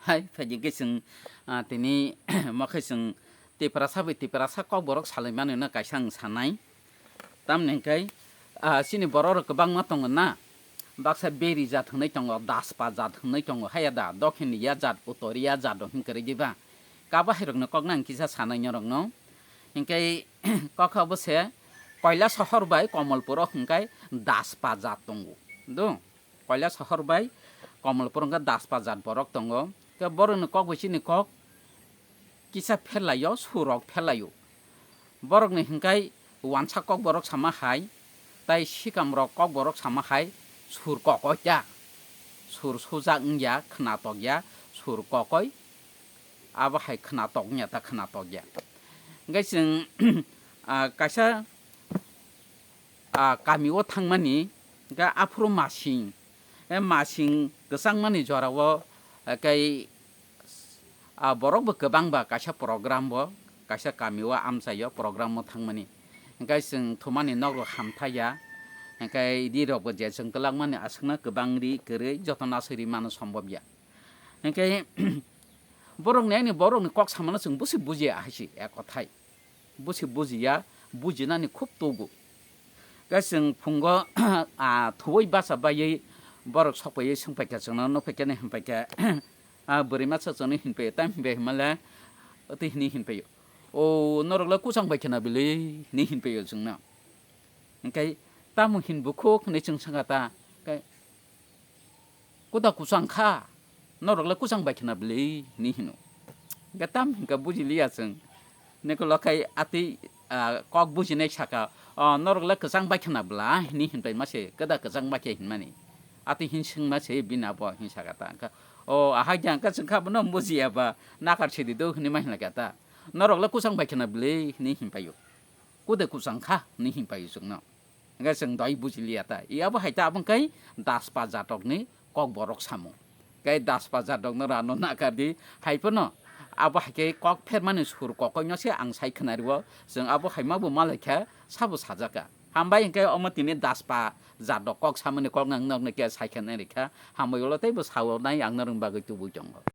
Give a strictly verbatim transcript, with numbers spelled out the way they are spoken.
Hai, phaidi khe chwng, ah, tini, mo khe chwng Tiprasa bai Tiprasa kokborok salai manwi no kaisa ang sanai. Tamni hwnkhe, ah, chini borok rok kwbangma tongo na, baksa Beri jat hwnwi tongo, Daspa jat hwnwi tongo, haya da, Dokhin ya jat, Uttor ya jat rok hwnwi kwrwi diba? Kabo hai rokni kokno ang kisa sanai norokno. Hwnkhe kok kha obo se, Koila sohor bai Komolpuro hwnkhe Daspa jat tongo. Do? Koila sohor bai Komolpur wngkha Daspa jat borok tongo. Khe borokni kok bai chini kok kisa pherlaio, sur rok pherlaio. Borokni hwnkhe wansa kok borok sama hai, tai sikam rok kok borok sama hai, sur kokoi ta. Sur sujak wngya, khwnatok ya, sur kokoi, abo hai khwnatok wngya ta khwnatok ya. Hwnkhe chwng, ah, kaisa ah, kami o thangmani, hwnkhe aphuru masing, eh, masing kwchangmani jorao, eh, kei, ah, borok bo kwbang ba kaisa program bo, kaisa kami o amchai o program o thangmani. Hwnkhe chwng thumani nok rok hamthai ya, hwnkhe ri rok bo je chwng twlangmani aswkno kwbang ri kwrwi jotono aswk ri mano sombobya. Hwnkhe borokni ani borokni kok samano chwng busi bujiya hai se ek kothai. Busi bujiya, bujinani khub tugo. Khe chwng phungo, ah, thuwi bacha baiwi borok sokpaiwi swngpaikha chwngno, nukphaikha ni hinpaikha, ah, bwrwi masa chwngno hinpaio, tamo hinpai hinmale, twi hwnwi hinpaio, "O norok le kwchang bai khna bwlwi?" hwnwi hinpaio chwngno. Hwnkhe, "Tamo hin bukhuk?" hwnwi chwng swngkha ta. Khe, "Kuda kwchang kha, norok le kwchang bai khna bwlwi?" hwnwi hino. Hwnkhe tam hwnkhe buji liya chwng. Nokolo khai atwi, ah, kok bujinai saka, "O, norok le kwchang bai khna bwla?" hwnwi hinpai ma se, "Kuda kwchang bai khe?" hinmani. Atwi hin swngma se bini abo hin saka ta. Hwnkhe, "O, ahai jang khe chwng kha bono bujiya ba, nakar sidi do," hwnwi ma hinlai kha ta. "Norok le kwchang bai khna bwlwi?" hwnwi hinpaio. "Kuda kwchang kha?" hwnwi hinpaio chwngno. Hwnkhe chwng doi buji liya ta. I abo hai ta abo wngkha Daspa jatokni kokborok samung. Khe Daspa jatokno rano nakar di, hai phano abo hai khe kok phermani sur kokoi no se ang sai khna rio. Chwng abo hai ma bo malai kha, sabo sajak kha. Hambai hwnkhe omo tini Daspa jatok kok samani kok nang nokni khe sai khna rikha. Hambai ulo teibo sao nai ang norokni bagwi tubui tongo.